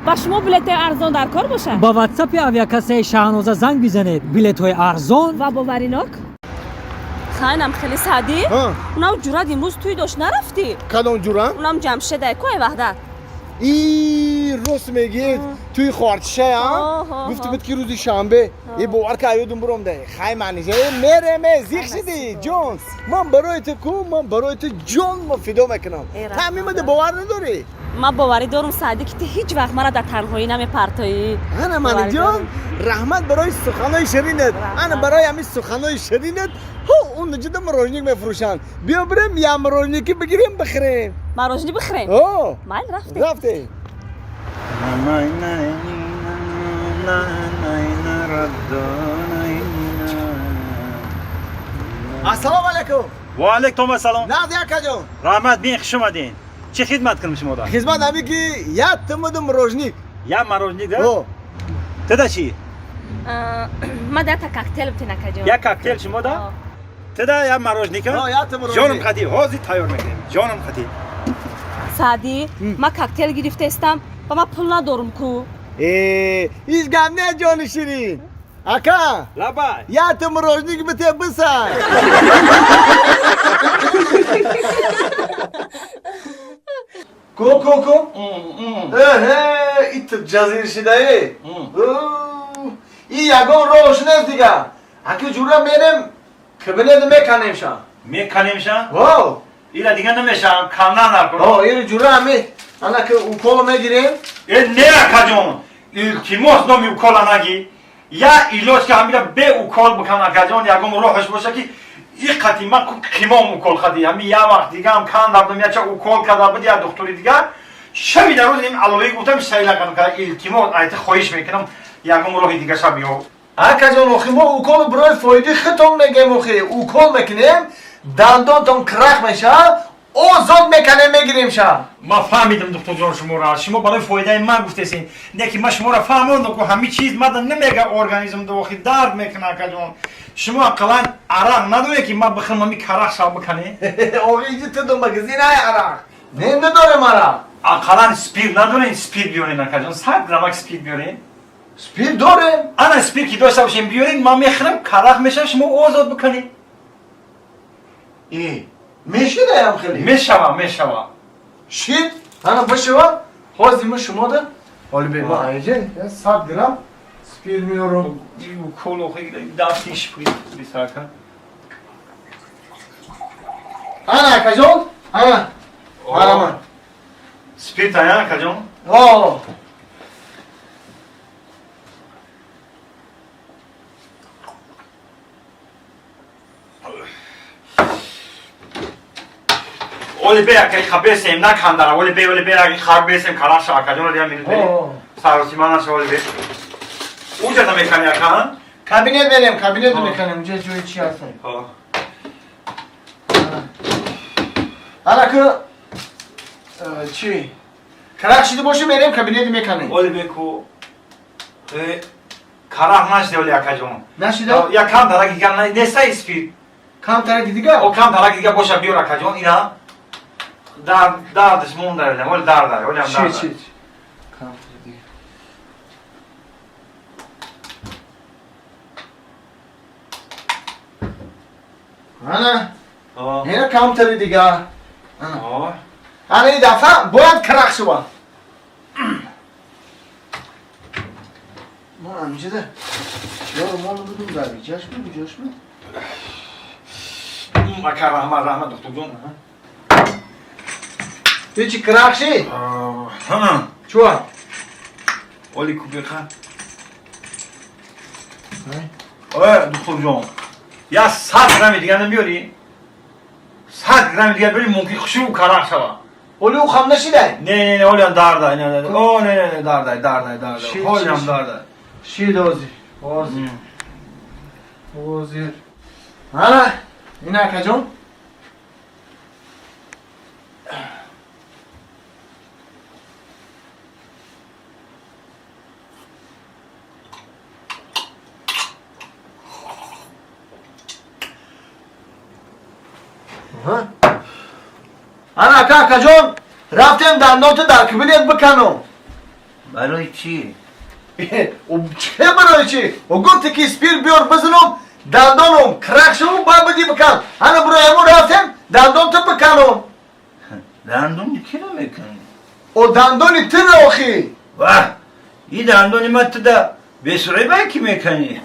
Ба шумо билетҳои арзон дар кор бошад? Ба ватсапи авиакассаи Шаҳноза занг бизанед, билетҳои арзон ва боваринок. Хайнам хеле Саъдӣ, унам ҷурат имрӯз тӯй дошт, нарафтӣ? Кадом ҷурам? Унам Ҷамшеда ку, ай Ваҳдат. И рост мегӣ, тӯи хоҳарчишая гуфти буд, ки рӯзи шанбе. Е, бовар ка, аёдум буром да. Хай, манижа, мереме, зиқ шидӣ, ҷон. Ман барои ту ку, ман барои ту ҷон фидо мекунам. Таъмимада бовар надорӣ? Ман боварӣ дорум, Саъдӣ, ки ту ҳеҷ вақт мара дар танҳоӣ намепартоӣ. Ана, маниҷон, раҳмат барои суханои ширинат. Ана, барои ҳамин суханои ширинат. Ҳо, он ҷуда мороженик мефурӯшанд, биё бирем, я мороженики бигирем, бихӯрем. Мороженик бихӯрем? О. Майли, рафтем. Рафтем. Ассалому алайкум. Ва алайкум ассалом. Нағз, акаҷон? Раҳмат, бин, хуш омадин. Чӣ хидмат кунам шумо да? Хизмат ҳами ки як тумуду мороженик. Я мороженик да? О. Туда чӣ? Ма да та коктейл битен, акаҷон. Як коктейл шумо да? Туда я мороженика? О, як ту мороженик. Ҷонам қадӣ, ҳозир тайёр мекунем. Ҷонам қадӣ. Саъдӣ, ма коктейл гирифтаистам ва ма пул надорум ку. Э, ҳеҷ гап не, ҷони ширин. Ака! Лабай. Як ту мороженик бите, бисай. Ку, ку, ку. Эҳе, ит ҷазир шидаe. И ягон роҳш нест дига. Аки ҷура, мерем кабинет, меканем ша. Меканем ша? О. Ила дига намешам, канна накун. О, ини ҷура ами ана ки укол мегирем. Э, не, акаҷон. Илтимос, номи укола нагӣ. Я илоҷ ки ҳамира бе укол бикан, акаҷон, ягон роҳаш боша ки и қати ман қимом укол қади. Ҳами я вақт дигаам канда будам, яча укол карда буд, я духтури дигар. Шаби дар рӯз ин алои гуфтам, сайла кардам. Илтимос, айти хоҳиш мекунам, ягон роҳи дига ша биё. Акаҷон, охи мо укол барои фоидаи худтон мегем, охи. Укол мекунем, дандонтон крах мешавад, озод меканем, мегирем ша. Ман фаҳмидам, духтурҷон, шуморо. Шумо барои фоидаи ман гуфтесен. Не ки ман шуморо фаҳмондам ку, ҳами чиз мада намега, организм охи дард мекуна, акаҷон. Шумо ақаллан арақ надоред ки ман бихӯрам, ҳами карах шав бикане? Охи, иҷи ту магазин ай арақ. Не, надорем арақ. Ақаллан спирт надоред? Спирт биёрен, акаҷон, 100 граммак спирт биёрен. Спирт дорем. Ана, спирт ки дошта бошем, биёрен, ман мехӯрам, карах мешавам, шумо озод биканед. И мешидаям хеле? Мешава, мешава. Шид, ана бишава, ҳозир мо шумо да ҳоли бе ма аиҷа 100 грамм спирт меорам. Укол охи дасти шприт бисака. Ана, акаҷон, ана, марама. Спирт ая, акаҷон? О. Оли бе, акай, хабесем, накандара, оли бе, оли бе, аки хабесем, караша, акаҷон, оли ям бе. Саросима наша, оли бе. Уҷа да мекани, ака? Кабинет мерем, кабинет меканем, уҷа ҷои чи ҳастем. Ана ку чи карах шида боша, мерем кабинет меканем. Оли бе ку. Э, карах нашида, оли, акаҷон. Нашида? Я кам тараки дига нестай спирт. Кам тараки дига? О, кам тараки дига боша, биёр, акаҷон, ина. Дард, дардаш монда, оли дард, оли ам дард. Чи, чи? Кам дига. Ана. Ина камтари дига. Ана. Ана, ин дафъа бояд карах шава. Ма амҷида чиёро мол будум, дар иҷаш буд, куҷош буд? Ака, раҳмат, раҳмат, духтурҷон. Ту чи, крах шид? Чуа? Оли кубиқа. Ой, духтурҷон. Я 100 грамми дига намебиёрӣ? 100 грамми дига биёрӣ, мумкин хушрӯ карах шава. Оли ӯ хам нашидай? Не, не, не, олиам дардай, не, не, о, не, не, не, дардай, дардай, дардай. Ҳолиам дардай. Шид, ҳозир. Ҳозир. Ҳозир. Ана, ина, акаҷон. Ана, ака, акаҷон, рафтем дандонто дар кабинет биканум. Барои чӣ? Че барои чӣ? О гуфте ки спирт биёр бизанам, дандонам крак шаву, ба биди бикан. Ҳана барои ҳамон рафтем, дандон ту биканам. Дандони киро мекунӣ? О дандони тира охи. Ваҳ, и дандони ма туда бесурайбай ки мекунӣ?